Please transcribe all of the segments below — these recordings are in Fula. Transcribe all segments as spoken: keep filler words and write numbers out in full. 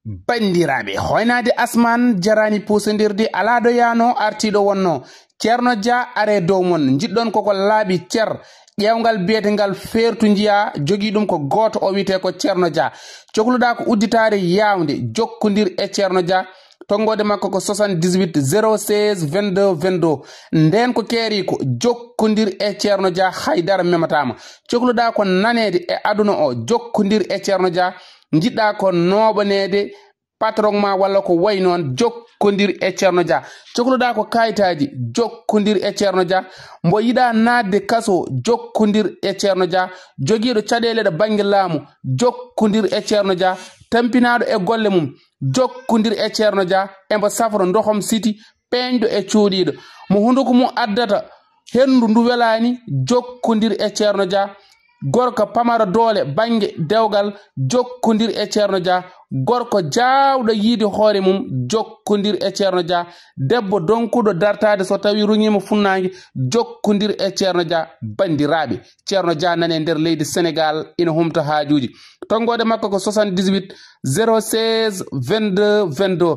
Banndiraaɓe, hoynaade asmaan jaraani puusindirde, alaa ɗo yaano artiiɗo wonno. Ceerno Dia are dow mon, njiɗɗon koko laaɓi cer, ƴeewngal biyetengal feertu njiya, jogii ɗum ko gooto, o wiyetee ko Ceerno Dia. Cokluɗaa ko udditaare yaawnde, jokkondir e Ceerno Dia. Tonngoode makko ko soixante-dix-huit zéro seize vingt-deux vingt-deux. Ndeen ko keeriiko, jokkondir e Ceerno Dia, hay dara memataama. Cokluɗaa ko naneede e aduna o, jokkondir e Ceerno Dia. Njiɗɗaa ko nooɓaneede patron ma walla ko wayi noon, jokkondir e Ceerno Dia. Cokluɗaa ko kayitaaji, jokkondir e Ceerno Dia. Mbo yiɗaa naatde kaso, jokkondir e Ceerno Dia. Jogiiɗo caɗeele ɗo bannge laamu, jokkondir e Ceerno Dia. Tampinaaɗo e golle mum, jokkondir e Ceerno Dia. Embo safro ndohom siti, peeñɗo e cuuɗiiɗo. Mo hunduko mum addata henndu ndu welaani, jokkondir e Ceerno Dia. Gorko pamaro doole bannge dewgal, jokkondir e Ceerno Dia. Gorko jaawɗo yiide hoore mum, jokkondir e Ceerno Dia. Debbo donkuɗo dartaade so tawi ruŋiima funnaange, jokkondir e Ceerno Dia. Banndiraaɓe, Ceerno Dia nane nder leydi Senegaal, ina humta haajuuji. Tonngoode makko ko soixante-dix-huit zéro seize vingt-deux vingt-deux.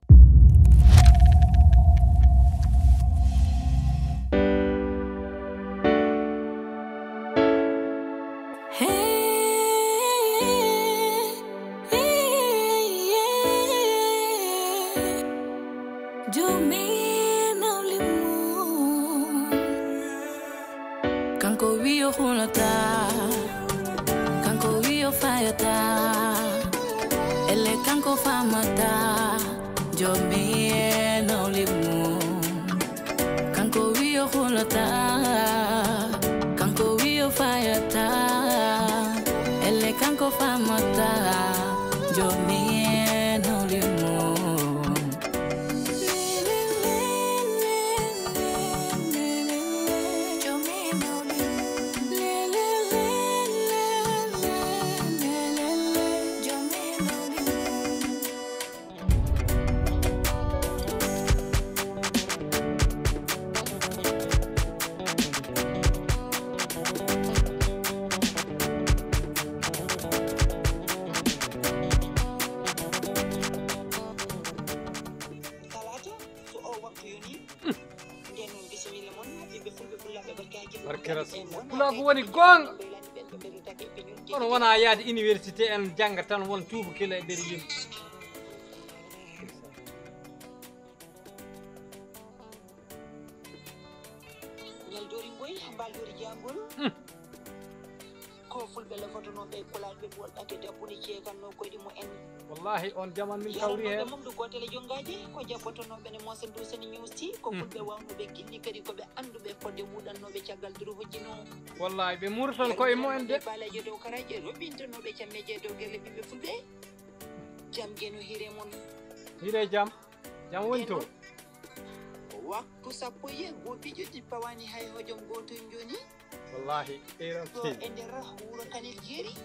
Kanko wi o hulata, kanko wi o fayata, elle kanko famata, jomi e nawle mum. Kanko wi o hulata, kanko wi o fayata, elle kanko famata, jomi e nawle mum. Barke Rasul. Pulaagu woni goonga. Kono wona yaade université en jannga tan won tuubakila e nder yimɓe. Ñaldoori mboy, mbaldoori jaangol. Hmm. Ko fulɓe lafotonooɓe e pulaar ɓe ɓolɗake dabbude ceekanno koyɗe mumen. Wallahi, on jaman min kawri heen. Mum ɗo gootele jongaaje, ko jabbotonooɓe ne moosa nduusani ñuusti, ko fulɓe wawnooɓe ginni kadi ko ɓe annduɓe fodde wuuɗannooɓe caggal duru hojjino. Wallahi, ɓe murtan koye mumen de. Baaleeje dow karaaje, roɓintanooɓe cammeeje dow gelle ɓiɓɓe fulɓe. Jam geno hire mon. Hire jam. Jam woni to. Waktu sappo e goo pijo ɗi pawani hay hojom gooto jooni. Wallahi, ɓeyran ɗo e nder wuro Kanel Jeeri.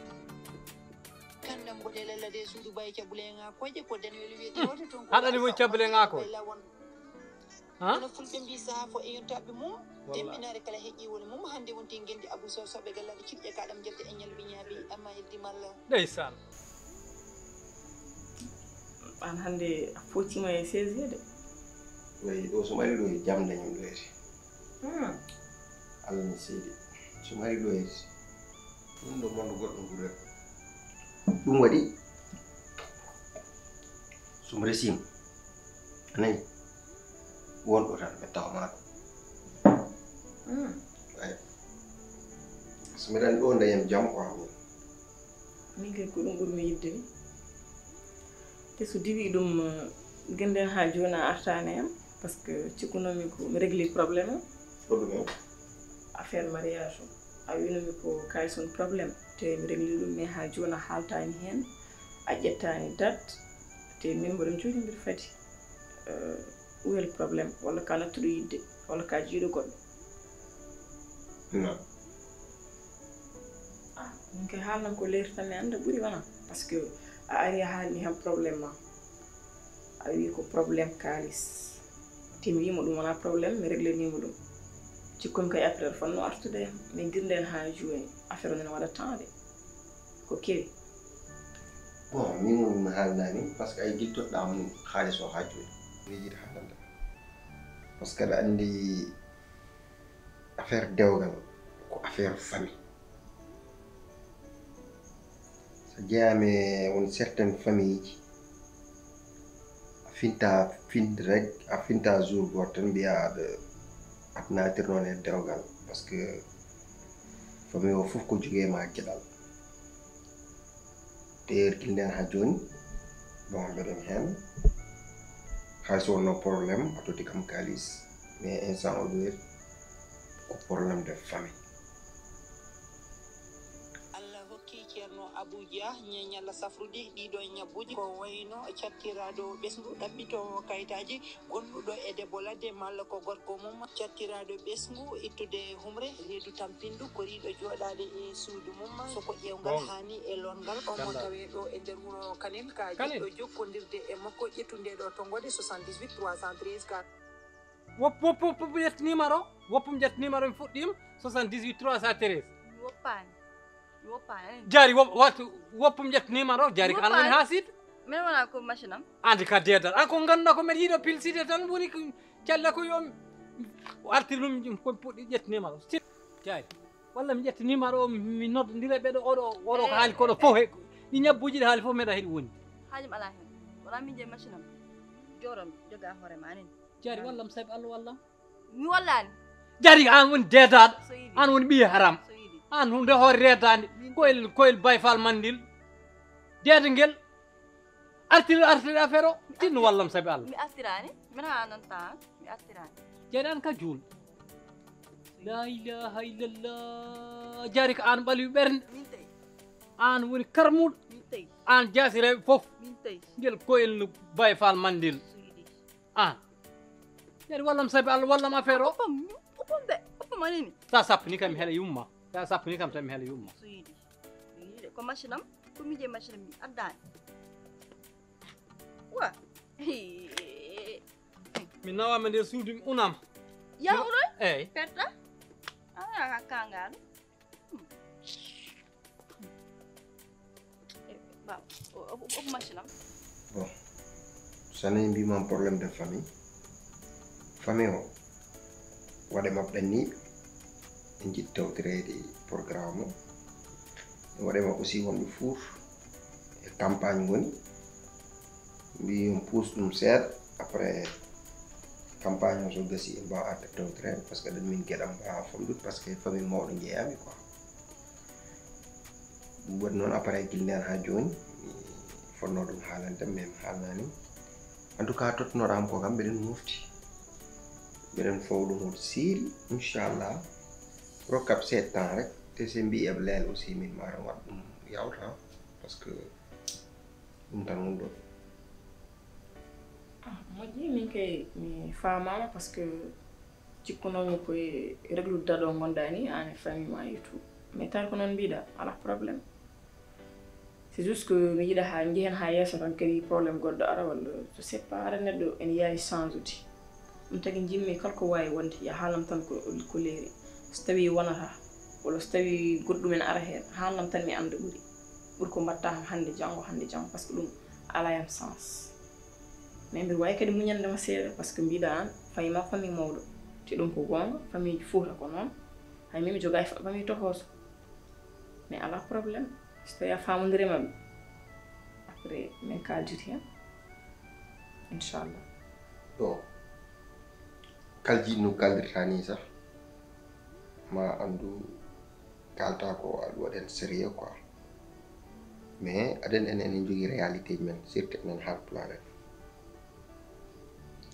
Kanna mboɗe lalla de suudu baye cabule ŋa koje ko dano weli wiyete wota toon ko haɗani woni cabule ŋa ko. Ha? Kono fulɓe mbi saha fo e yontaɓe mum. Wallahi. Demɓinaare kala heƴƴi woni mum hannde wonti ngendi Abou Sow soɓe gallaɗo ciɗɗe kaɗam jelde e ñalbi ñaabi amma yeldi malla. Ndeysaan. Aan hannde a footiima e seize de. Wayi ɗo so mari ɗo e jam dañum ɗo ete. Hmm. Allah no seedi. So mari ɗo ete. Ɗum ɗo mondo goɗɗo ngurre. Ɗum waɗi so mi resiima. A nani? Won ɗo tan ɓe tawa maa ɗo. Hmm. Wayi. So mbeɗa anndi ɗo dañen jam quoi. Min kay ko ɗum ɓurmi yiɗde ni. Te so diwi ɗum, eh, genden haa jooni a artaani am, parce que cikkunoomi ko mi régli problème am. Ko ɗum en? Affaire mariage o. A winumi ko kay son problème. Te mi régli ɗum, mais haa jooni a haaltaani heen, a ƴettaani date. Te min mboɗon cuuɗi mbiɗa fadi. Eh, où est le problème? Walla ka nattuɗo yiɗde, walla ka jiiɗo goɗɗo? Non. Ah, min kay haalnan ko leeri tan mi annda ɓuri wona. Parce que a ari a haalni hen problème ma. A wi ko problème kaalis. Te mi wimo ɗum wona problème, mi réglanimo ɗum. Cikkomi kay après aɗa fanno artude hen. Min girden haa jooni. Affaire o nana waɗa temps de. Ko kewi. Bon, min woni mi haalnani, parce que ay giltoɗɗa mum haalis o ha jooni. Mi yiɗi haalande. Parce que aɗa anndi affaire dewgal ko affaire famille. So jeeyami e won certaine famille ji, a finta finde rek, a finta jour gooto tan mbiya aɗa aɗa natirnoon e dewgal. Parce que famille o fof ko jogii ma geɗal. D'ailleurs, gila nden ha jooni, bon, mbeɗen heen. Hay so wonno problème, a totti kam kaalis, mais instant o ɗo ko problème de famille. Allah hokki Ceerno Abuu Jah ñeeñal safrude ɗiɗo ñabbuuji, ko wayno cattiraaɗo ɓesngu, ɗaɓɓitoowo kayitaaji, gonɗuɗo e debbo ladde malla ko gorko mum, cattiraaɗo ɓesngu, ittude humre, reedu tampindu, koriiɗo jooɗaade e suudu mum, so ko ƴeewgal haani e lootngal, omo tawee ɗo e nder wuro Kanel, ka jiɗɗo jokkondirde e makko, ƴettu nde ɗo tonngode soixante-dix-huit trois cent treize ka. Wop wop wop wop ƴetta numéro, woppum ƴetta numéro, mi fuɗɗiima soixante-dix-huit trois cent treize. Mi woppaani. Mi woppaani. Jaari wop wattu woppum ƴetta numéro, jaari ko an woni haa siit. Min wona ko machine am. Andi ka deedal. An ko ngannduɗaa ko mbeɗa yiɗo publicité tan woni ko calla ko yo o artir ɗum ko puɗɗi ƴetta numéro. Jaari. Walla mi ƴetta numéro o mi noddondira ɓeɗo oɗo oɗo ko haali koɗo fof he ɗi ñabbuuji ɗi haali fof mbeɗa heɗi woni. Haajum alaa heen. Wona min jeyi machine am. Jooɗo mi joga hoore ma nen. Jaari wallam sabi Allah wallam. Mi wallani. Jaari an woni deedaɗo. An woni ɓiye haram. An hunde hoore reedande. Koyel koyel bayfal mandil. Deeda ngel. Artir artir affaire o. Tinno wallam sabi Allah. Mi artirani. Min ha non tan. Mi artirani. Jaari an ka juul. La ilaha illallah. Jaari ko an ɓalwi ɓernde. Min tawi. An woni karmuɗo. Min tawi. An jaasi rewɓe fof. Min tawi. Ngel koyel no bayfal mandil. An. Jaari wallam sabi Allah wallam affaire o. Oppam oppam de oppam anini. Sa sappi ni kam mi hela yumma. Sa sappi ni kam tan mi hela yumma. So yiɗi. Yiɗi ko machine am ko mi je machine am mi addani. Wa. Mi nawama nder suudu mi unama. Ya unoy? Eyyi. Perta. Ala ka kangaɗo. Bon, so ne mbimam problème de famille, famille o waɗe maɓɓe ɗanniiɓe, ɓe njiɗi tawtoreede programme o. Ɓe waɗe maɓɓe aussi wonɓe fuur e campagne ngoni, mbi on puus ɗum seeɗa, après campagne o so gasi en mbawa arde tawtoreede, parce que ɗum min geɗam mbawa famɗude, parce que famille mawɗo jeeyami quoi. Ɗum waɗi noon appareil gila ndeen haa jooni mi fotnoo ɗum haalande mais mi haalnaani. En tout cas tottunooɗo am ko kam mbeɗen mofti, mbeɗen fow ɗum hoto seeri inchallah. Rokkam seeɗa temps rek, te so mbi eɓe leela aussi min maaɗum waɗ ɗum yawta, parce que ɗum tan woni ɗo. Ah, moƴƴi min kay mi faamaama parce que cikkunoomi koye reglude daɗo ngonɗaa ni aan e famille ma et tout, mais tan ko noon mbiɗa alaa problème. C'est juste que mi yiɗa haa njehen haa yeeso tan kadi problème goɗɗo ara walla je sais pas ara neɗɗo ene yaawi change ude. Ɗum tagi njimmi kala ko waawi wonde yo haalam tan ko ko leeri, so tawii wonata walla so tawii goɗɗum ene ara heen haalam tan mi annda ɓuri ɓuri ko mbaɗta kam hannde janngo hannde janngo par ce que ɗum alaa e am sens. Mais mbiɗa waawi kadi muñande ma seeɗa par ce que mbiɗa aan famille ma ko famille mawɗo, te ɗum ko goonga, famille ji Fuuta ko noon. Hay min mi jogaani famille tohooso, mais alaa problème, so tawii a faamondiriima ɗum après min kaalditi heen inchallah. Bon, kala jiɗɗo no kaaldirta nii sah ma anndu kaalta ko aɗa waɗen sérieux quoi, mais aɗen enen eɗen njogii réalité ji men surtout enen haalpulaar en.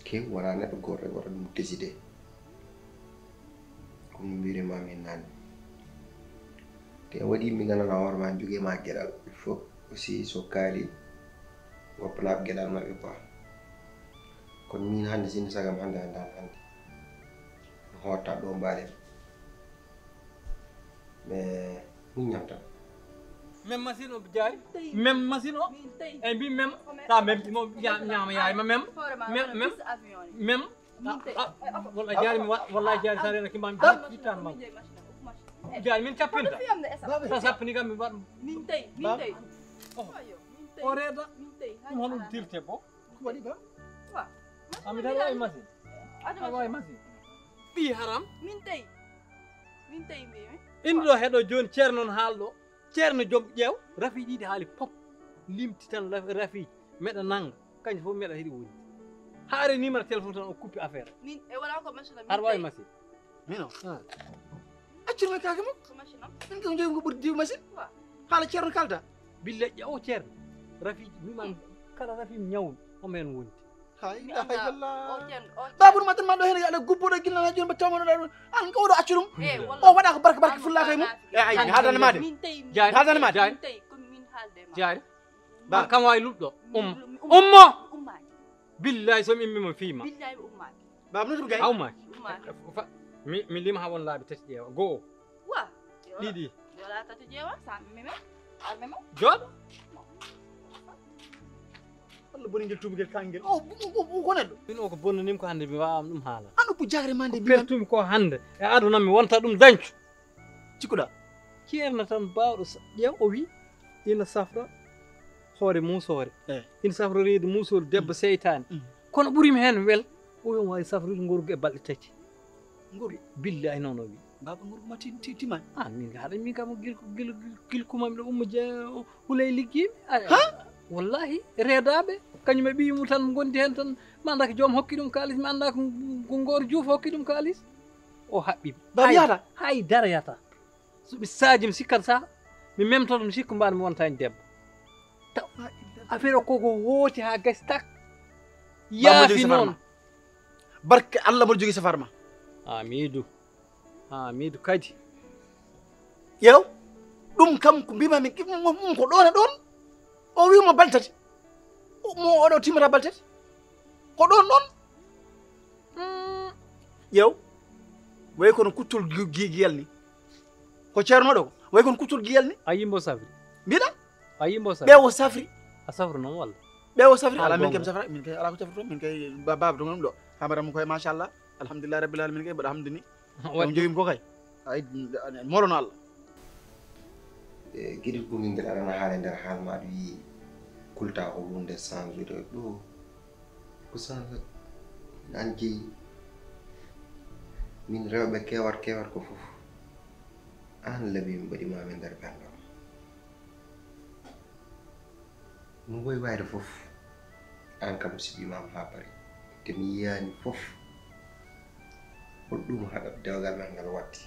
Kew wonaa neɗɗo gooto rek waɗa ɗum décidé. Comme no mbirima min nani te en waɗi yimɓe ganduɗa hoore ma jogui ma gueɗal il faut aussi so kaali woppanaɓe gueɗal mabɓe quoi. Kono min hande sinno sagam hande hande hande hande mi hotta ɗo mbaɗen mais muññam tan. Même machine o jaari même machine o. Eyyi mbi même sa même mo ñama yaay ma même même même même. Walla jaari mi waɗ walla jaari sa rena kimam jittani ma. Jaari min cappinta sa sappini kam mi waɗ. Min tawi min tawi. O reeda. Min tawi. Ɗum honɗum tirte bo? Ko waɗi ba? Wa. Ami tan wawi machine. Aɗa wawi machine. Ɓi haram. Min tawi. Min tawi mbimi. Inɗo heɗo joni ceerno on haalɗo. Ceerno joom ƴeew rafi ɗiɗi haali pop. Limti tan rafi meɗa nanga. Kanƴe fof meɗa heɗi woni. Haare numéro téléphone tan o kuppi affaire. Min e wala ko machine. Aɗa wawi machine. Mino. Accir men kaake makko. Min kam joyi ko ɓurdi diw machine. Haala ceerno kalda. Billa ƴa o ceerno. Rafi mi man kala rafi mi ñawmi. Omo hen wonti. Hay la hay la. Babur matan ma ɗo hen yaɗa gubbuɗo gilla na joni ɓe tawmano ɗa ɗum. An ko oɗo accu ɗum. O waɗa ko barka barka fulla kay mum. E ay haldana ma de. Haldana ma de. Jaari. Ba kam wawi luɗɗo. Um. Ummo. Billahi so mi immima fiima. Billahi mi ummaaki. Baba no ɗum gay? A ummaaki. Ummaaki. Mi mi lima ha won laabi tati ƴeewa. Go'o. Wa. Ɗiɗi. Yola tati ƴeewa sa mi me. Arme mo. Jooɗo. Allah boni ngel tuubugel kangel. O o ko neɗɗo. Min o ko bonnanim ko hande mi wawa ɗum haala. An o bu jagre ma nde mi. Pertumi ko hande e aduna mi wonta ɗum dañco. Cikkuɗa. Ceerno tan bawɗo ƴeew o wi ina safra hoore muusoore. Ina safra reedu muusoore debbo seytaane. Kono ɓurimi heen wel o wiya waawi safrude ngorgu e balɗe tati. Ngorgu? Billahi noon o wi. Baaba ngorgu ma timani. An min haɗa min kam gilkumami ɗo umma je hulay liggiimi. Ha? Wallahi reedaaɓe kañum e ɓiyi mum tan ngondi heen tan mi anndaa ko joom hokki ɗum kaalis mi anndaa ko ngoor juuf hokki ɗum kaalis. O haɓɓi. Baaba yahata? Hay dara yahata. So mi saaji mi sikkat sa mi memtoto mi sikku mbaɗa mi wonta hen debbo. Taw affaire o koko hooti ha gasi tak. Yaafi noon. Barke Allah mboɗo jogii safar ma. Hamidou. Hamidou kadi. Yew. Ɗum kam ko mbima min ɗum ko ɗon e ɗon. O wimo baltati. Mo oɗo timata baltati. Ko ɗon ɗon. Ƴeew, way kono kuccol giyal ni. Ko ceerno ɗo ko way kono kuccol giyal ni. A yimbo safri. Mbiɗa. A yimbo safri. Ɓe o safri. A safri noon walla? Ɓe o safri ala min kam safra min kay ala ko safri toon min kay baba to ɗum ɗo. Hamara mo koye machallah. Alhamdulillah rabbil alamin kay mboɗo hamdini. Ɗum joyim ko kay. Ay molono Allah. E giɗo gumi ngel aɗana haala e nder haal ma aɗa wiyi kulta ko wonde change de ɗo ko change an jeyi min rewɓe kewat kewat ko fof an labi mi mbaɗi mami e nder ɓerndam no woy wayde fof an kam mi siɓimama ha paari te mi yiyani fof hol ɗum haɗa dewgal men ngal watti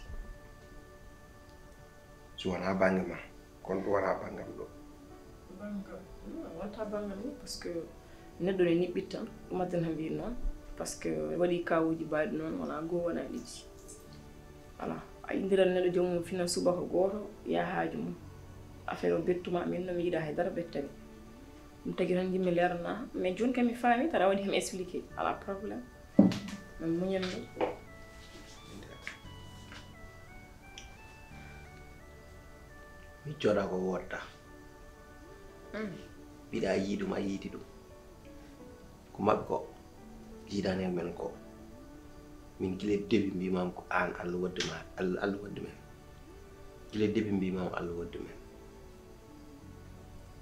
so wona bangge ma kono ɗum wona banggam ɗo. Banggam wonta banggam ni par ce que neɗɗo ne niɓɓit tan ɗum addan ha mbiyi noon par ce que waɗi kawuji mbaɗi noon wona goo wona ɗiɗi. Voilà a indiral neɗɗo joomum fina subaka gooto yaha haaju mum. Affaire o bettuma min no mi yiɗa hay dara bettami. Ɗum tagi tan jimmi leerna mais joni kam mi faami tara waɗi hemi expliqué ala problème. Min muñan ɗum. Mi jooɗa ko woodda. Mbiɗa yiiɗum a yiidi ɗum. Ko maɓɓe ko jiidaani e men ko min gila debi mbimam ko aan Allah waddi ma Allah waddi men gila debi mbimam Allah waddi men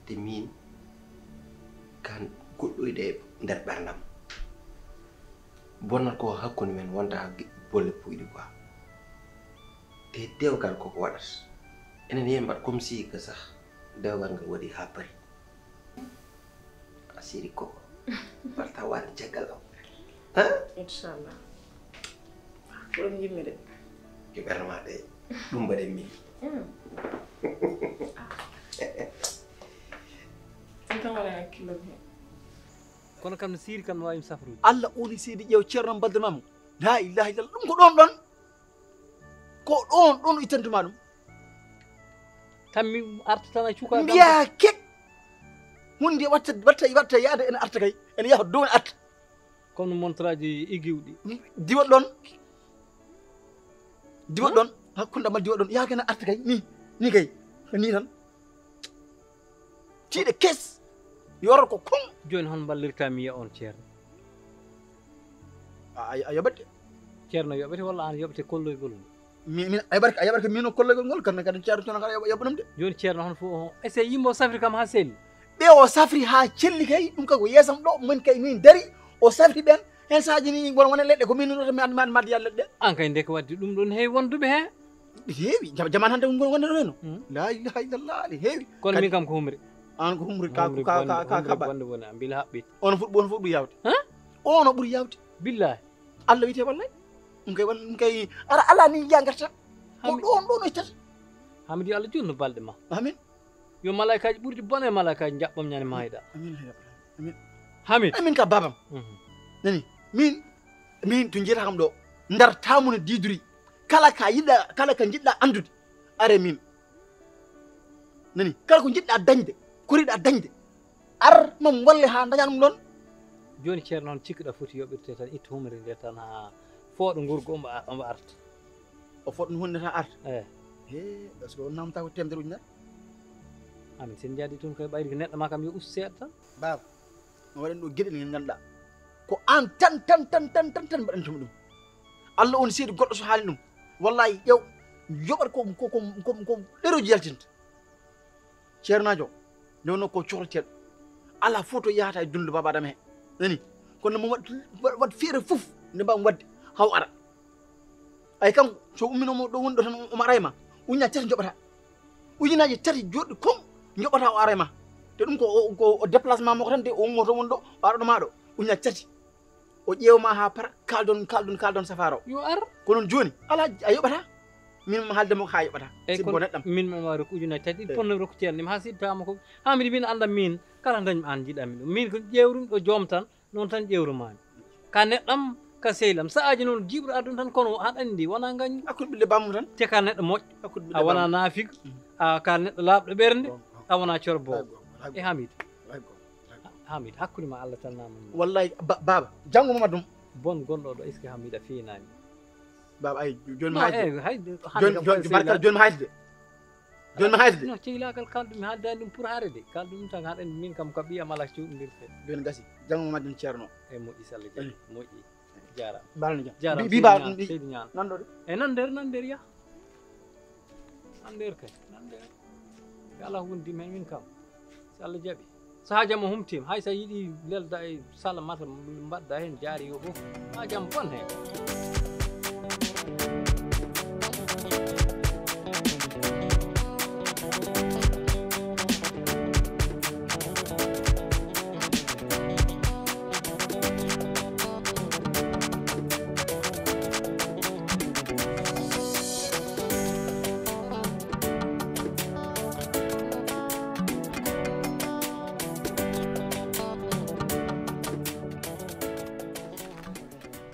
te min kan goɗɗoyde e nder ɓerndam bonnat ko hakkunde men wonta bolle puyɗi quoi te dewgal koko waɗata enen yehi mbaɗa comme si que sax dewgal ngal waɗi ha paari a siri koko mbaɗata wani caggal am ha inchallah ko ɗum yimmi de e ɓernde ma de ɗum mbaɗen min ɗum tan wona hakkillo he kono kam no siiri kam no wawi mi safrude allah oli seydi ƴeew ceerno mbaddamamo la ilaha illallah ɗum ko ɗon ɗon ko ɗon ɗon ittantuma ɗum tan mi arta tan a cuka mbiya kek hunde watta watta watta yaade ene arta kay ene yaha dow ene arta kono montraji igiwɗi diwa ɗon diwa ɗon hakkunde ma diwa ɗon yaha kene arta kay ni ni kay ni tan tiiɗe kes yorata ko kon joni hon mballirta mi yiya on ceerno a yoɓete ceerno yoɓete walla an yoɓete kolloygol mum min a yoɓata a yoɓata min o kolloygol ngol kadi kadi ceerno ceerno kala yoɓa ɗum de joni ceerno hon fof on essaye yimmo safri kam ha selli Ɓe o safri haa celli kay, ɗum kay ko yeesam ɗo, min kay min dari, o safri ɓen. Hen saaji ni won wona leɗɗe ko min nodata mi an man maddi yalla leɗɗe. An kay ndeke wadde ɗum ɗon heewi wonduɓe he. Ɗi heewi, jam-, jaman hannde won wonde ɗo no. Hmm. La ilaha illallah, ɗi heewi. Kono min kam ko humri. An ko humri ka, humri ka, bonde, ka, ka, humri ka ba. Bonde bonde, am bila haɓɓi. On fof, on fof ɓuri yawde. Huh? On o ɓuri yawde. Billahi. Allah wiyete wallay. Ɗum kay wal-, ɗum kay ara ala ni yiya garta. Ko Hami-, ɗo on ɗo no ittata. Hamidi Allah junno balɗe ma. Amin. Yo malaykaaji ɓurɗi bone e malaykaaji njaɓɓam ñande maayɗa. Amin, ya Rabbi. Amin. Hamid. Amin ka babam. Mhm. Nani, min, min to njiyata kam ɗo. Ndar tamuna diduri. Kala ka yiɗɗa, kala ka njiɗɗa anndude. Are min. Nani, kala ko njiɗɗa dañde, ko riɗa dañde. Ar mam walle ha dañan ɗum ɗon. Joni Ceerno, on cikkuɗa foti yoɓirte tan, ittu humri nde tan ha fooɗa ngurgu omo a-, omo arta. O fotno hunde tan arta. Eh. He, parce que o namta ko temedere ujunere. Amin, sen jaadi toon koye ɓayri ko neɗɗo ma kam yo ustu seeɗa tan. Baaba, no waɗen ɗo geɗel ngel ngannduɗaa. Ko aan tan, tan, tan, tan, tan, tan mbaɗantumi ɗum. Allah on seedi goɗɗo so haali ɗum. Wallahi ƴeew, yoɓat ko, ko, ko, ko, ko ɗereeji yaltinta. Ceernaajo, nde wonno ko cohla ceeɗa. Alaa fof to yahata e dunde Baaba Adama he. Nani? Kono mo waɗ, waɗ, waɗ feere fof nde mbaawmi waɗde haw ara. Ay kanko, so umminooma ɗo woni ɗo tan, omo ara e ma. Ujunnaaji tati njoɓata. Ujunnaaji tati joɗɗi kom njoɓata o ara e ma. Te ɗum ko o, ko o déplacement makko tan, de o ummoto woni ɗo, o ara ɗo ma ɗo. Ujunnaaji tati. O ƴeewa ma haa para, kaaldon, kaaldon, kaaldon safara o. Yo ar. Ko noon jooni, alaa, a yoɓata. Min mi haalde makko haa yoɓata. Eyyi, sibu kono neɗɗam. Min mi waɗa ko ujunnaaji tati, ɗi ponno rokku ceerno, mi haa si tawama ko, haa mbiɗa min annda min, kala dañmi aan njiɗammi ɗum. Min ko ƴeewrumi ɗo joom tan, noon tan ƴeewrumaami. Ka neɗɗam, ka sehlam. Sa'aaji noon jiiɓru aduna tan, kono haɗa anndi, wona ngañ. Hakkunde ɓiɗɗo bamum tan. Te ka neɗɗo moƴƴo. Hakkunde ɓiɗɗo bamum. A wona naafiq, mm, a ka neɗɗo laaɓɗo ɓernde, mm, a wona corbo. Laaɓɗo, laaɓɗo. E Hamid. Laaɓɗo. Hamid, hakkunde ma Allah tan namon. Wallahi, ba-, baaba, janngo mama ɗum. Bon gonɗo ɗo, est-ce que Hamid a fiinaani? Baaba, ay, jooni mi haayde. Eh, hay, hannde joni, kam joni, barka, joni mi haayde de. Joni mi haayde de. No, ceylaagal kalɗum mi haaldaani ɗum pour haare de. Kalɗum tan haɗen min kam ka ɓiyam alaa cuuɗndirte. Joni gasi, janngo mama ɗum ceerno. E moƴƴi salla jam. Eh. Moƴƴi. Jaaraama. Mbaɗa no jam. Jaaraama, bi-, bi-, seydi ba-, Ñaan, bi-, seydi Ñaan. Nan ɗo de. E nan nder, nan nder ya. Nan nder kay, nan nder. Kay alaa ko wondi men min kam. Si Allah jaɓi. Sahaa jam o humtiima. Hay so a yiɗi lelda e salamata, mbaɗda heen jaari yo fof. Haa jam bon heen.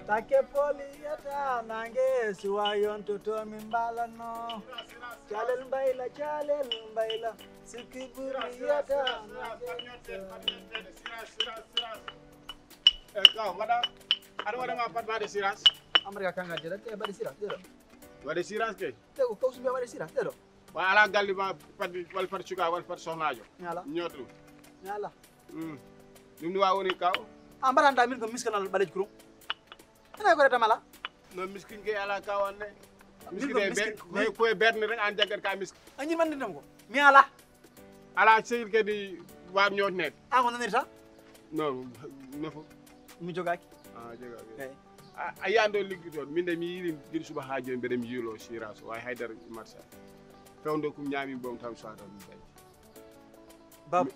Takke poliyata nange suwa yontoto min mbalanno. Calel mbayla, calel mbayla. Sikki buriyata nange. E kaw, mbaɗa, aɗa waɗa ma pat mbaɗe siras? Amariya kanga jela, te mbaɗe siras, ɗeɗo. Waɗe siras ke? Te ko kaw sumbe waɗe siras, ɗeɗo. Wa ala galli ma pat, wal pat suka, wal pat soxnaajo. Ñala. Ñootu. Ñala. Mm. Ɗum ni wa woni kaw? A mbaɗanta min ko miskanal ɓaleji kurum. Ene ko reta mala? No miskin ke ala kaw anne. Min ko miskin, miskin, be, ko e berne rek an jaggat ka miskin. A ñin man ɗum ko. Mi ala. Ala sehil kadi wa ñootneede. An ko nanirta? No, no fo. Mi jogaaki. Ah, jogaaki. Eyi. A, a yiyande o liggi toon. Min de mi yiɗi gila suba haa jooni mbeɗa mi yiilo siras. Waawi haydara marsa. Fewndo kum ñaami boom tan so tan mi dañi. Baaba,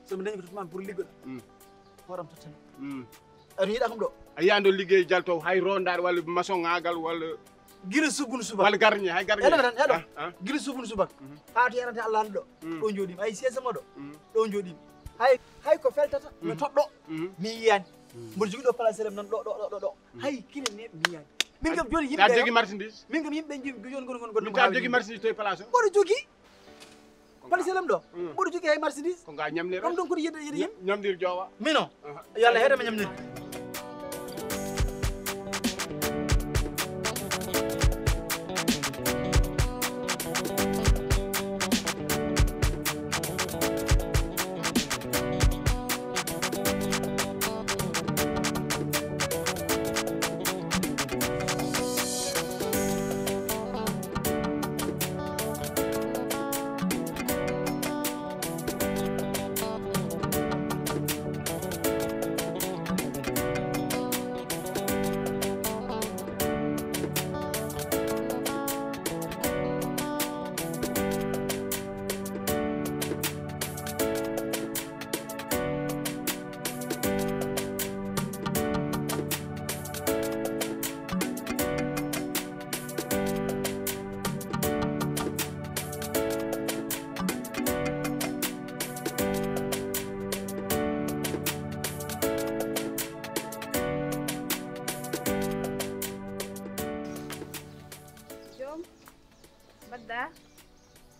so mi dañi ko tottuman pour liggoɗo. Mm. Hooram tottani. Mm. Aɗa yiɗa kam ɗo? A yiya ndo liggey jalto hay rondaɗo walla maçon ŋagal walla gila subun suba. Walla gardien, hay gardien. Eɗo tan, eɗo. Ah, ah. Gila subun suba. Mhm. Haa to yarata Allah ɗo. Mm. Ɗo jooɗimi. Ay sesa mo ɗo. Mm. Ɗo jooɗimi. Hay, hay ko feltata, mi, mm, toɗɗo. Mhm. Mi yiyani. Mm. Mboɗo jogii ɗo place nan ɗo, ɗo, ɗo, ɗo, ɗo. Mm. Hay kine ne mi yiyani. Min kam joni yimɓe. Aɗa jogii marchandise? Min kam yimɓe joni gon, gon, gon. Min kam jogii marchandise to e place o? Mboɗo jogii. Paliselam ɗo. Mm. Mboɗo jogii hay marchandise. Ko nga ñamnir. Ɗum ɗum ko yedde, yedde yim. Ñamnir joowa. Mino. Aha. Yo Allah heɗe ma ñamnir.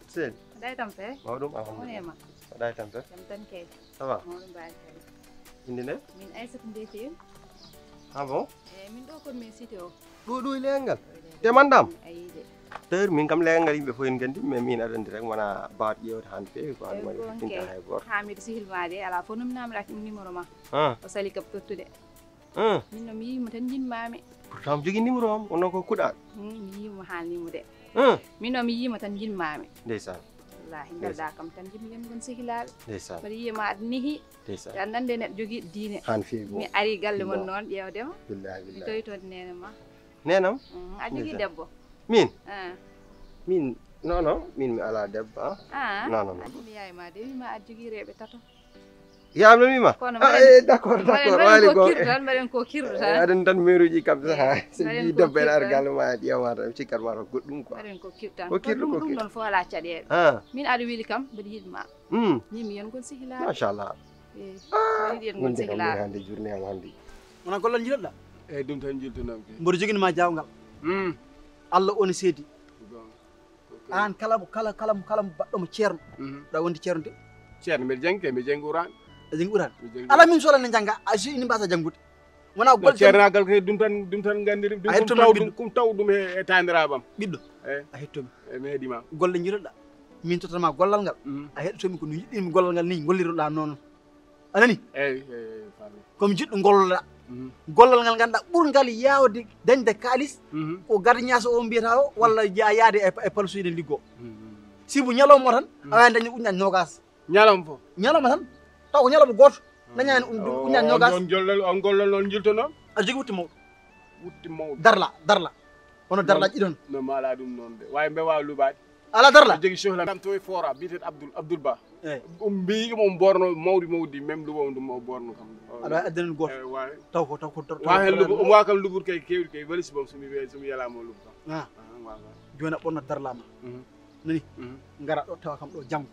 Sel. Mbaɗɗa e tampere? Mawɗum, alhamdulillah. Woni e ma? Mbaɗɗa e tampere? Jam tan kay. Ça va? Mawɗum, barikalla. Innde nde? Min Aissata Ndeye Tine. Ah bon? Eyi, min ɗo ko min cité o. Ɗo, ɗo e leegal ngal? Te man ɗam? Ayi de. Ter min kam leegal ngal yimɓe fof en nganndi, mais min aɗa anndi rek wona baawɗo ƴeewde hannde feewi ko hannde. Eyi, waɗi ko tinta kay. Hay gooto. Haa miɗo sehil ma de, alaa fof nominaama ɗa numéro ma. Ah. O sali kam tottude. Ah. Min noon mi yiima tan njiɗmaami. Pourtant mi jogii numéro am, wonno ko kuɗaaɗo. Hmm, mi yiima haalni mo de. Ah. Min noon mi yiima tan njiɗmaami. Ndeysaan. Wallaahi, ndeysaan. Mbelɗaa kam tan, njiɗmi en ngon sehilaaɓe. Ndeysaan. Mbaɗa yiya ma aɗa nehi. Ndeysaan. Aɗa anndi neɗɗo jogii diine. Haan feewi. Mi ari galle mon noon, ƴeewde ma. Billaahi, billaahi. Mi tawi toon neene ma. Neenam? Mhm, a jogii debbo? Min? Ah. Min, non, non, min mi alaa debbo, ah. Ah. Non, non, non. Anndi mi yaay ma de, wi ma aɗa jogii reeɓe tato. Yaam no mi ma? Kono ah, mbaɗen, eh, d'accord, d'accord. Mbaɗen, mbaɗen waali ko go. Kirɗo tan, mbaɗen ko kirɗo tan. Eh, aɗen tan meeruuji kam saha. Eh, so mbaɗen yii ko debbo en kirɗo ar tan. Galle ma, ƴeewa ma tan, cikkat ma ko goɗɗum quoi. Mbaɗen ko kirɗo tan. Ko kirɗo, ɗum, ko ɗum kirɗo. Ɗon fof alaa caɗeele. Ah. Min aɗa weli kam, mbaɗa yiɗma. Hmm. Min mi yiyongol sehilaaɓe. Machallah. Eh, ah, mi yiɗi yiyongol sehilaaɓe. Hannde journée am hannde. Wona gollal njiɗoɗa? Eyi, ɗum tan njiltunomi kay. Mboɗo jogini ma jaawngal. Hmm. Allah woni seedi. Goonga. Aan kala mo, kala, kala mo, kala mo baɗɗo mo ceerno. Mhm. Ɗa wondi ceerno de. Ceerno, mbeɗa janngi kay, mbeɗa janngi Quraan. A janngi Quraan? Mbeɗa janngi. Ala min sohla ne jannga, a si ini mbasa janngude. Wona gol ceernagal kay ɗum tan, ɗum tan nganndiri, ɗum a hetto ɗum taw min ɗum, ɗum taw ɗum e, e taandiraaɓam. Ɓiɗɗo. Eh. A hetto mi. Eh, mi heɗii ma. Golle njiɗoɗa. Min tottata ma gollal ngal. Mhm. A heɗoto mi ko no njiɗɗin mi gollal ngal ni, ngolliroɗa noon. A nani? Eyi, eyi, eyi, faami. Ko mi jiɗɗo golloɗa. Mhm. Gollal ngal ngannduɗaa ɓurngal yaawde dañde kaalis, mhm, ko gardiñaaso o mbiyata o, walla mhm, ya-, yaade e, e palsuuji ɗen liggo. Mhm. Sibu ñalawma o tan, mhm, a waawi dañde ujunaaji noogaas. Ñalawma fof? Ñalawma tan, taw ko ñalawma gooto, mhm, dañaani un-, o, ujunaaji noogaas. On gollal, on gollal noon njiltono? Aɗa jogii wutte mawɗo. Wutte mawɗo. Darla, darla. Hono darla ɗiɗon. No maala ɗum noon de. Waawi mbe waawa lubaade. Ala darla. Jogii sohla. Kam to e fora, biyeteeɗo Abdoul, Abdoul Ba. Eyi. Um mbiyi mo borno mawɗi mawɗi, même lubo ɗum o borno kam. Aɗa waawi addanen gooto. Eyi, waawi. Taw ko, taw ko dor-, taw waawi ko lubo, dor-, um waawi kam lubude kay keewɗi kay, walis bom so mi we-, so mi yalaama o lubo kam. Ah. Ah, waaw, waaw. Jooni a ɓorno darlaama. Mhm. Nani? Mhm. Ngara ɗo tawa kam ɗo janngo.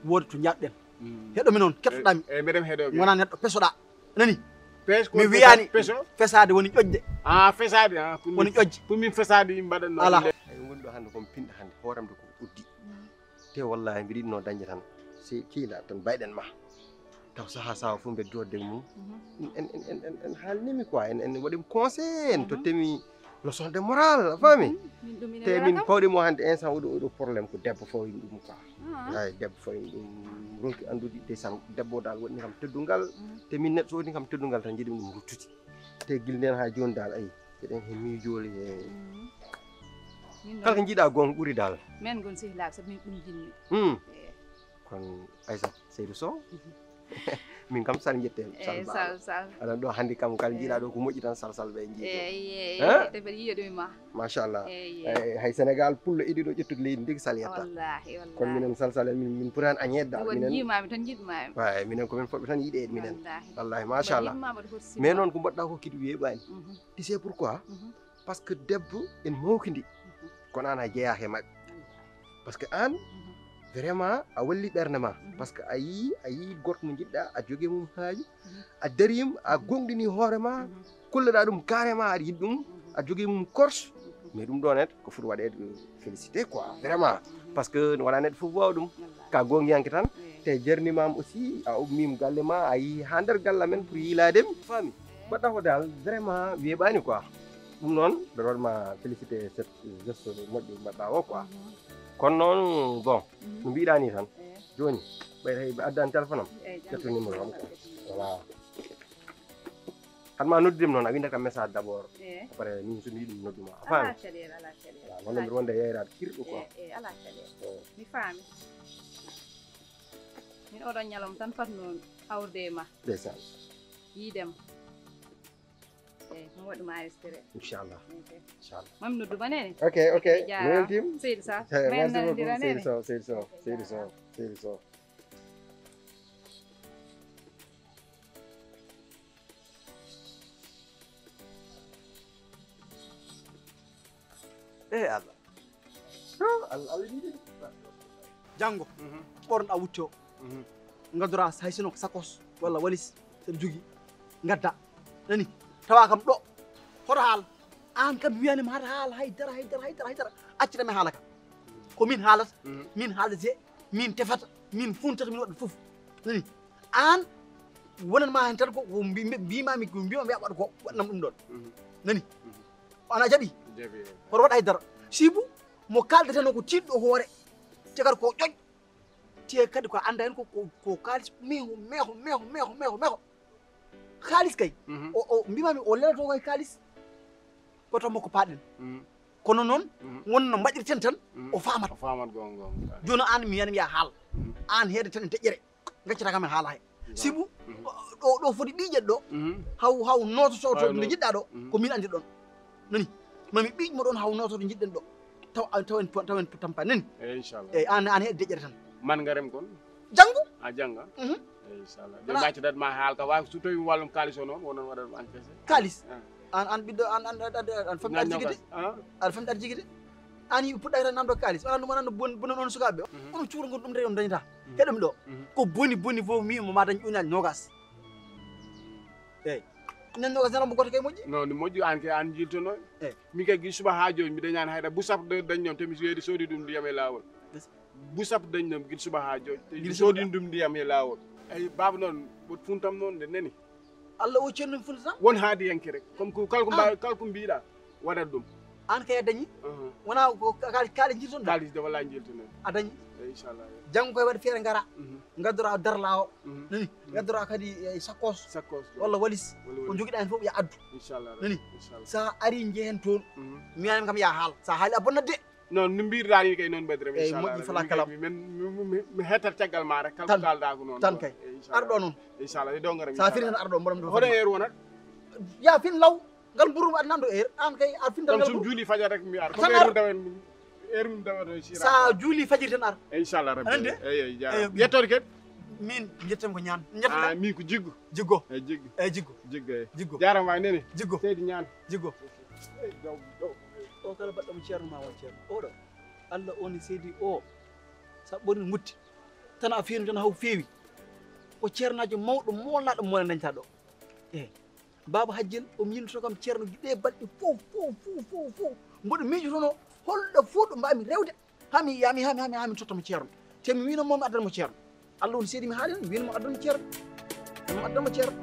Wooda to njaɗɗen. Mhm. Heɗo mi noon, keɗoɗaa mi. Eyi, eyi, mbeɗa heɗo. Mi wonaa neɗɗo pesoɗaa. Nani? Pes-, mi wiyaani peso? Fesaade woni ƴoƴde. Ah, fesaade, ah, pour woni min, ƴoƴde. Pour min fesaade yimɓe mbaɗan noon. Ala. Eyi, woni ɗo hannde ko mi pinɗa hannde, hooram de ko uddi. Mm. Te wallaahi mbiɗa yiɗno dañde tan. Si kiila tan mbayɗen ma. Taw sahaa sahaa fof mbeɗa joodde e mum. Mhm. En, en, en, en, en haalnimi quoi, en, en waɗimi conseil, en, mhm, tottemi leçon de morale, a faami? Mhm. Min ɗum ina te wela min kam. Pawɗi mo hannde instant oɗo, oɗo problème ko debbo fof en ɗum quoi. Ah. Ay, debbo fof en ɗum ronki anndude ndeysaan debbo dal waɗni kam teddungal. Mhm. Te min neɗɗo so waɗni kam teddungal tan njiɗmi ɗum ruttude. Te gila nden haa jooni dal ayi, eɗen he miijooli he. Mhm. Min kala ko noon. Njiɗa goonga ɓuri dal. Men ngon sehilaaɓe sabu min ɗum jinmi. Hmm. Eyi. Kono Aissata Seydou Sow. Mhm. Min kam sal njetten. Eyi, sal, sal, sal. Aɗa ɗo hannde kam kala, eyi, njiɗa ɗo ko moƴƴi tan sal sal ɓe njiɗo. Eyi, eyi, hein? Te mbeɗa yiya ɗum e ma. Machallah. Eyi, eyi. Eyi, hay Sénégal pullo iɗi ɗo ƴettude leydi ndigi sal yetta. Wallaahi, wallaahi. Kono minen sal sal en min, min puraani añeede dal. Minen jiimaami tan njiɗmaami. Eyi, minen ko min fotɓe tan yiɗeede minen. Wallaahi. Wallaahi, machallah. Mbaɗa yiɗma, mbaɗa horsima. Mais noon ko mbaɗɗa ko kiɗi weeɓaani. Mhm. Tu sais pourquoi? Mhm. Par ce que debbo en mawkindi. Mhm. Kono aan a jeyaa he maɓɓe. Par ce que aan, mhm, vraiment a walli ɓernde ma. Mhm. Par ce que a yii, a yii gorko mo njiɗɗa, a jogii mum haaju, mhm, a dariima, a gonɗini hoore ma, mhm, kolluɗa ɗum carrément aɗa yiɗi ɗum, mhm, a jogii mum corse. Mhm. Mais ɗum ɗo net ko foti waɗeede félicité quoi, vraiment. Mhm. Par ce que wonaa neɗɗo fof waawa ɗum. Wallaahi. Ka goongiyanke tan, eyi, te jarnimaama aussi, a ummiima galle ma, a yii haa nder galle men pour yiilaade mi. Faami? Mbaɗɗa ko dal, vraiment weeɓaani quoi. Ɗum noon, mbeɗa waɗ ma félicité cette geste moƴƴo mbaɗɗa o quoi. Mhm. Kono noon, bon, mhm, no mbiɗa ni tan. Eyi. Jooni, ɓay hay ɓe addani téléphone am, eyi, ƴettu numéro am quoi. Voilà. Hat ma noddude mi noon, a winda kam message d'abord. Eyi. Après, min so mi yiɗi mi noddu ma. A faami? Alaa caɗeele, alaa caɗeele. Voilà, noon mbiɗa wonde yeyraade kirɗo quoi. Eyi, eyi, alaa caɗeele. Eyi. Mi faami. Min oɗon ñalawma tan fotnoo hawrude e ma. Ndeysaan. Yiide ma. Eyi, mi waɗi ma enregistré. Inchallah. Ok. Inchallah. Mami noddu ma nene. Ok, ok. Jaaraama. Mi weltiima. Seydi Sall. Eyi, merci beaucoup, Seydi Sow, Seydi Sow, ok, Seydi Sow, jaaraama. Seydi Sow. Eyi Allah. Oh, Allah, Allah yiɗi. Janngo, mhm, ɓornoɗa wutte o. Mhm. Ngaddoɗa hay sinno ko sakos walla walis, sen jogi. Ngadda. Nani? Tawa kam ɗo. Hoto haal. Aan kam mi wiyani ma haɗa haala haydara, haydara, haydara, haydara. Accita mi haala kam. Ko min haalata, min haaldete, min tefata, min funtata, min waɗata fof. Nani? Aan wonanma heen tan ko ko mbi- mbi- mbimami, ko mbimami waɗa ko waɗanam ɗum ɗon. Nani? Ana jaɓi? Hoto waɗa hay dara. Sibu mo kaldeten o ko tiiɗɗo hoore. Te kadi ko ƴoƴ. Te kadi ko annda heen ko ko- ko kaalis meho meho meho meho meho meho. Kaalis kay. O o mbimami o lelato koye kaalis. Ko to makko paaɗen. Kono noon wonno mbaɗirten tan o faamata. O faamat gonga gonga. Jooni aan mi yanam ya haal. Aan heede tan e deƴƴere. Gaccata kam en haala he. Sibu ɗo ɗo foti ɓiiƴet ɗo. Haw haw nototo to nde jiɗɗa ɗo. Ko min anndi ɗon. Nani? Mami ɓiiƴ mo ɗon haw nototo jiɗɗen ɗo. Taw taw en taw en tampa nani? Eyi, inchallah. Eyi, aan aan heede deƴƴere tan. Man ngarem kon? Janngo. A jannga? Eyi, inchallah. Ɓe maccadat ma haal ka waawi so tawi mi wallum kaalis o noon wonon waɗat ɗum encaissé. Kaalis? Aan aan ɓiɗɗo aan aan aan famɗi aɗa jigide? Aɗa famɗi aɗa jigide? Aan yimɓe puɗɗa tan namdo kaalis. Wona ɗum wonano bon bonon on sukaaɓe. Onon cuuro ngon ɗum de on dañata. Heɗum ɗo. Ko boni boni fof mi mo ma dañ uñaaj nogas. Eyi. Nen nogas nana mo goto kay moƴƴi? Non, ni moƴƴi aan kay aan jiltono. Eyi. Min kay gila suba haa jooni mi dañaani hayra bu sappo dañ ɗoon te mi yeedi soodi ɗum ndiyam e laawol. Bu sappo dañ ɗoon gila suba haa jooni. Te mi soodini ɗum ndiyam e laawol. Eyi baaba noon mboɗo funtam noon nde nani. Allah o ceerno ɗum funta tan. Won haadiyanke rek. Comme ko kala ko mbaawi kala ko mbiɗa waɗat ɗum. Aan kay a dañi? Wona ko kaali kaali jirton. Kaalis de walla jirton. A dañi? Eyi inchallah. Janngo koye waɗi feere ngara. Ngaddora darla o. Nani? Ngaddora kadi e sakkos. Sakkos. Walla walis. Ko jogiɗa heen fof ya addu. Inchallah. Nani? Inchallah. Sa ari njehen toon. Mi anam kam ya haal. Sa haali a bonnat de. Non no mbirɗa ni kay non badre. Eyi moƴƴi fala kala. Mi hettat caggal ma rek kala ko kalda ko non. Tan kay. Arɗo non. Inchallah e dongara. Sa firi tan arɗo mboɗo. Hoɗo heer wonat? Ya fin law. Ngal mburu aɗa nanndo heer aan kay a fintal ngal mburu. Sum juuli fajar rek mi ar ko heer mum dawen. Heer mum dawen. Sa juuli fajiri tan ar. Inchallah rabbi. Eyi eyi jaara. Yettoode kadi. Min jettam ko ñaan. Jettam. Min ko jiggo. Jiggo. Eyi jiggo. Eyi jiggo. Jiggo. Jiggo. Jaarama waay nene. Jiggo. Seydi ñaan. Jiggo. O kala baɗɗo mo ceerno ma won ceerno oɗo. Allah woni seydi o. Sa ɓorin mutti tan a feewi tan haw feewi. Ko ceernaajo mawɗo moolnaaɗo moole dañta ɗo. Eyi. Baaba Hajjel omo yinto kam ceerno ɗe balɗe fof fof fof fof fof. Mboɗo miijotono holɗo fof ɗo mbami rewde. Hami yami hami hami hami tottamo ceerno. Te mi wino momi addanmo ceerno. Allah woni seedi mi haali mi wino mo addanmo ceerno. Mo addanmo ceerno.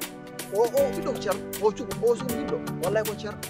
O o ɓiɗɗo ko ceerno o cuɓo o suɓo ɓiɗɗo. Wallay ko ceerno.